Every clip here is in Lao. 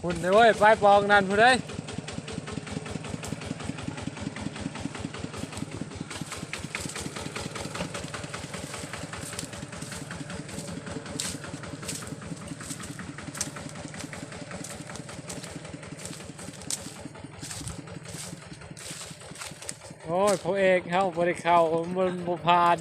ພຸ້ນເດ້ເວີຍ ໄປປອງນັ້ນພຸ້ນເດ້. ໂອ້ຍ ພໍ່ເອກເຮົາບໍ່ໄດ້ເຂົ້າ ມັນບໍ່ຜ່ານ.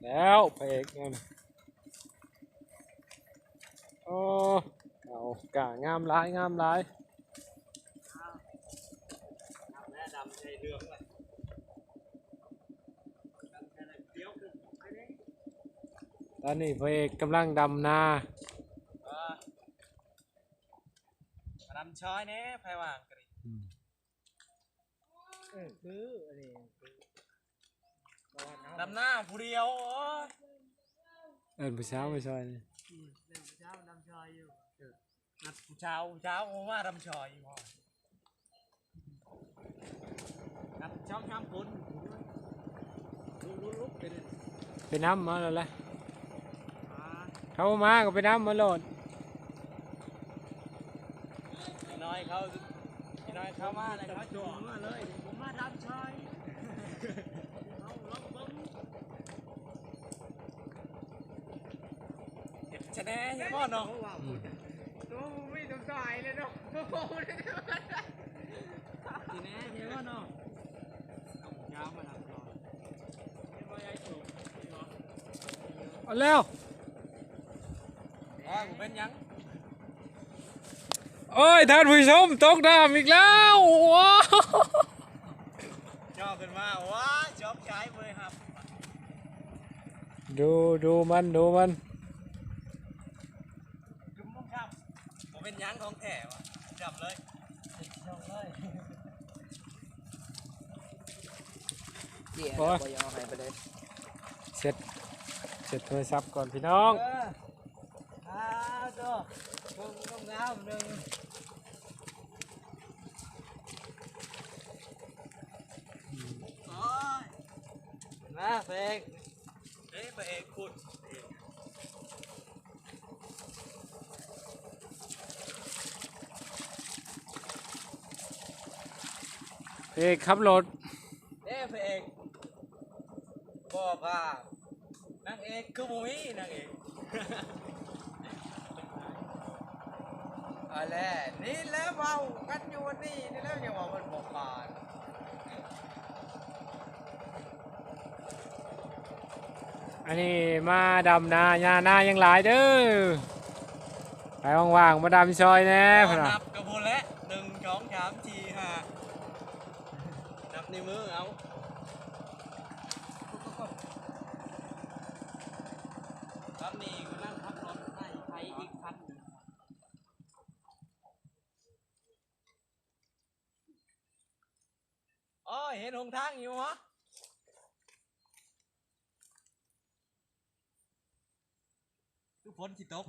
ແລ້ວພະເອກນັ້ນ ໂອ້ ເອົາ ກ້າງາມຫຼາຍ ງາມຫຼາຍ. ຕອນນີ້ພະເອກກຳລັງດຳນາ ມາດຳຊອຍແດ່ ໃຜວ່າງກໍໄດ້. ອືມ ເອີ ຄືອັນນີ້ ດຳນາຜູ້ດຽວ ໂອ້ຍ ເອີ້ນຜູ້ສາວມາຊ່ອຍນີ້. ອືມ ເອີ້ນຜູ້ສາວມາດຳຊອຍຢູ່ ເອີ ນັດຜູ້ສາວ ຜູ້ສາວມາດຳຊອຍຢູ່ ນັດສອງສາມຄົນ ລຸກໆໆ ໄປນຳມາແລ້ວແຫຼະ. ເຂົາມາກໍໄປນຳມາໂລດ. ນ້ອຍເຂົາ ນ້ອຍເຂົາມາແລ້ວ ເຂົາຈູງມາເລີຍ ມາດຳຊອຍ ເຮົາລອງເບິ່ງ ເຮັດຊະແນໃຊ່ບໍ່ເນາະ. ອືມ ໂອ້ ມີແຕ່ຊອຍເລີຍເນາະ ຊະແນໃຊ່ບໍ່ເນາະ. ເອົາແລ້ວ ໂອ້ຍ ບໍ່ເປັນຫຍັງ. ໂອ້ຍ ທ່ານຜູ້ຊົມ ຕົກນ້ຳອີກແລ້ວ ວ້າວ ຍໍຂຶ້ນມາ ວ້າ ຈອບໃຈເວີຍ ຮັບ ດູ ດູມັນ ດູມັນ. ບໍ່ເປັນຫຍັງ ຂອງແທ້ວ່າ ດຳເລີຍ ເຈັບເລີຍ. ເຈັບ ໂອ້ຍ ບໍ່ຢາກເອົາໃຫ້ໄປເລີຍ. ເຊັດ ເຊັດໂທລະສັບກ່ອນພີ່ນ້ອງ. ເອີ ອ້າວ ໂຕ ເບິ່ງງາມໆ ໜຶ່ງ ໂອ້ຍ ມາເພງ ເດ້ ພະເອກພຸ້ນ ພະເອກຂັບລົດ ເດ້ ພະເອກບໍ່ພາ ນາງເອກຄືບໍ່ມີນາງເອກ. ອັນແຫຼະ ນີ້ແຫຼະ ເວົ້າກັນຢູ່ອັນນີ້ນີ້ແຫຼະ ຍັງວ່າມັນບໍ່ຜ່ານ. ອັນນີ້ມາດຳນາ ນາ ນາຍັງຫຼາຍເດີ ໃຜວ່າງໆ ມາດຳຊ່ອຍແດ່ ເອີ ເພິ່ນວ່າ ນັບກັບພຸ້ນແຫຼະ ໜຶ່ງ ສອງ ສາມ ສີ່ ຫ້າ ນັບໃນມືເອົາ. ຕອນນີ້ກຳລັງຂັບລົດໄລ່ໄຖອີກຄັນໜຶ່ງ. ໂອ້ຍ ເຫັນຫົນທາງຢູ່ຫວາ? ຄືຝົນຊິຕົກ.